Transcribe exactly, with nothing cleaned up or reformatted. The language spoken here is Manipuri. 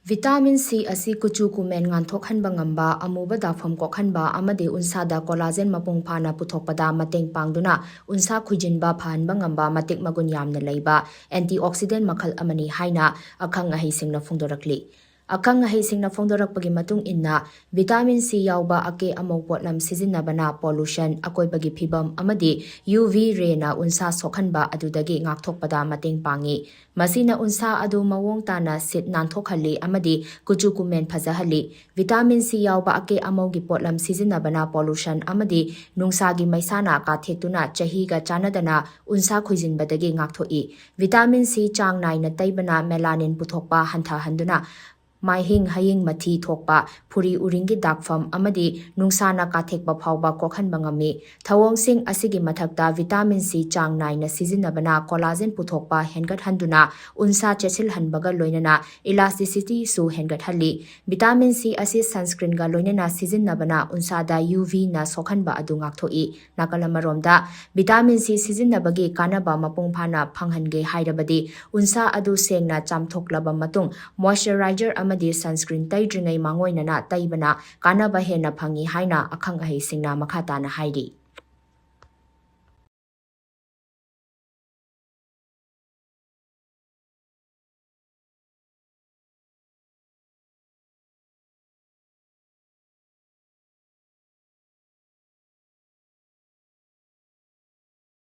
Vitamin C ꯑꯁꯤ ꯀꯨꯆꯨ ꯀꯨꯃꯦꯟ ꯉꯥꯟꯊꯣꯛꯍꯟꯕ ꯉꯝꯕ, ꯑꯃꯨꯕ ꯗꯥꯛꯐꯝ ꯀꯣꯛꯍꯟꯕ ꯑꯃꯗꯤ ꯎꯟꯁꯥꯗ collagen ꯃꯄꯨꯡ ꯐꯥꯅ ꯄꯨꯊꯣꯛꯄꯗ ꯃꯇꯦꯡ ꯄꯥꯡꯗꯨꯅ ꯎꯟꯁꯥ ꯈꯨꯏꯖꯤꯟꯕ ꯐꯍꯟꯕ ꯉꯝꯕ ꯃꯇꯤꯛ ꯃꯒꯨꯟ ꯌꯥꯝꯅ ꯂꯩꯕ antioxidant ꯃꯈꯜ ꯑꯃꯅꯤ ꯍꯥꯏꯅ ꯑꯈꯪ ꯑꯍꯩꯁꯤꯡꯅ ꯐꯣꯡꯗꯣꯔꯛꯂꯤ꯫ ꯑꯈꯪ ꯑꯍꯩꯁꯤꯡꯅ ꯐꯣꯡꯗꯣꯔꯛꯄꯒꯤ ꯃꯇꯨꯡ ꯏꯟꯅ, vitamin C ꯌꯥꯎꯕ ꯑꯀꯦ ꯑꯃꯧ ꯄꯣꯠꯂꯝ ꯁꯤꯖꯤꯟꯅꯕꯅ pollution, ꯑꯀꯣꯏꯕꯒꯤ ꯐꯤꯕꯝ ꯑꯃꯗꯤ U V rayꯅ ꯎꯟꯁꯥ ꯁꯣꯛꯍꯟꯕ ꯑꯗꯨꯗꯒꯤ ꯉꯥꯛꯊꯣꯛꯄꯗ ꯃꯇꯦꯡ ꯄꯥꯡꯏ꯫ ꯃꯁꯤꯅ ꯎꯟꯁꯥ ꯑꯗꯨ ꯃꯑꯣꯡ ꯇꯥꯅ ꯁꯤꯠ ꯅꯥꯟꯊꯣꯛꯍꯜꯂꯤ ꯑꯃꯗꯤ ꯀꯨꯆꯨ ꯀꯨꯃꯦꯟ ꯐꯖꯍꯜꯂꯤ꯫ Vitamin C ꯌꯥꯎꯕ ꯑꯀꯦ ꯑꯃꯧꯒꯤ ꯄꯣꯠꯂꯝ ꯁꯤꯖꯤꯟꯅꯕꯅ pollution ꯑꯃꯗꯤ ꯅꯨꯡꯁꯥꯒꯤ ꯃꯩꯁꯥꯅ ꯀꯥꯊꯦꯛꯇꯨꯅ ꯆꯍꯤꯒ ꯆꯥꯟꯅꯗꯅ ꯎꯟꯁꯥ ꯈꯨꯏꯖꯤꯟꯕꯗꯒꯤ ꯉꯥꯛꯊꯣꯛꯏ꯫ Vitamin C ꯆꯥꯡ ꯅꯥꯏꯅ ꯇꯩꯕꯅ melanin ꯄꯨꯊꯣꯛꯄ ꯍꯟꯊꯍꯟꯗꯨꯅ ꯃꯥꯏꯍꯤꯡ ꯍꯌꯤꯡ ꯃꯊꯤ ꯊꯣꯛꯄ, ꯐꯨꯔꯤ ꯎꯔꯤꯡꯒꯤ ꯗꯥꯛꯐꯝ ꯑꯃꯗꯤ ꯅꯨꯡꯁꯥꯅ ꯀꯥꯊꯦꯛꯄ ꯐꯥꯎꯕ ꯀꯣꯛꯍꯟꯕ ꯉꯝꯃꯤ꯫ ꯊꯧꯑꯣꯡꯁꯤꯡ ꯑꯁꯤꯒꯤ ꯃꯊꯛꯇ, vitamin C ꯆꯥꯡ ꯅꯥꯏꯅ ꯁꯤꯖꯤꯟꯅꯕꯅ collagen ꯄꯨꯊꯣꯛꯄ ꯍꯦꯟꯒꯠꯍꯟꯗꯨꯅ ꯎꯟꯁꯥ ꯆꯦꯠꯁꯤꯜꯍꯟꯕꯒ ꯂꯣꯏꯅꯅ elasticityꯁꯨ ꯍꯦꯟꯒꯠꯍꯜꯂꯤ꯫ Vitamin C ꯑꯁꯤ sunscreenꯒ ꯂꯣꯏꯅꯅ ꯁꯤꯖꯤꯟꯅꯕꯅ ꯎꯟꯁꯥꯗ U Vꯅ ꯁꯣꯛꯍꯟꯕ ꯑꯗꯨ ꯉꯥꯛꯊꯣꯛꯏ꯫ ꯅꯥꯀꯜ ꯑꯃꯔꯣꯝꯗ, vitamin C ꯁꯤꯖꯤꯟꯅꯕꯒꯤ ꯀꯥꯟꯅꯕ ꯃꯄꯨꯡ ꯐꯥꯅ ꯐꯪꯍꯟꯒꯦ ꯍꯥꯏꯔꯕꯗꯤ, ꯎꯟꯁꯥ ꯑꯗꯨ ꯁꯦꯡꯅ ꯆꯥꯝꯊꯣꯛꯂꯕ ꯃꯇꯨꯡ moisturizer ꯑꯃꯗꯤ sunscreen ꯇꯩꯗ꯭ꯔꯤꯉꯩ ꯃꯥꯡꯑꯣꯏꯅꯅ ꯇꯩꯕꯅ ꯀꯥꯟꯅꯕ ꯍꯦꯟꯅ ꯐꯪꯏ ꯍꯥꯏꯅ ꯑꯈꯪ ꯑꯍꯩꯁꯤꯡꯅ ꯃꯈꯥ ꯇꯥꯅ ꯍꯥꯏꯔꯤ꯫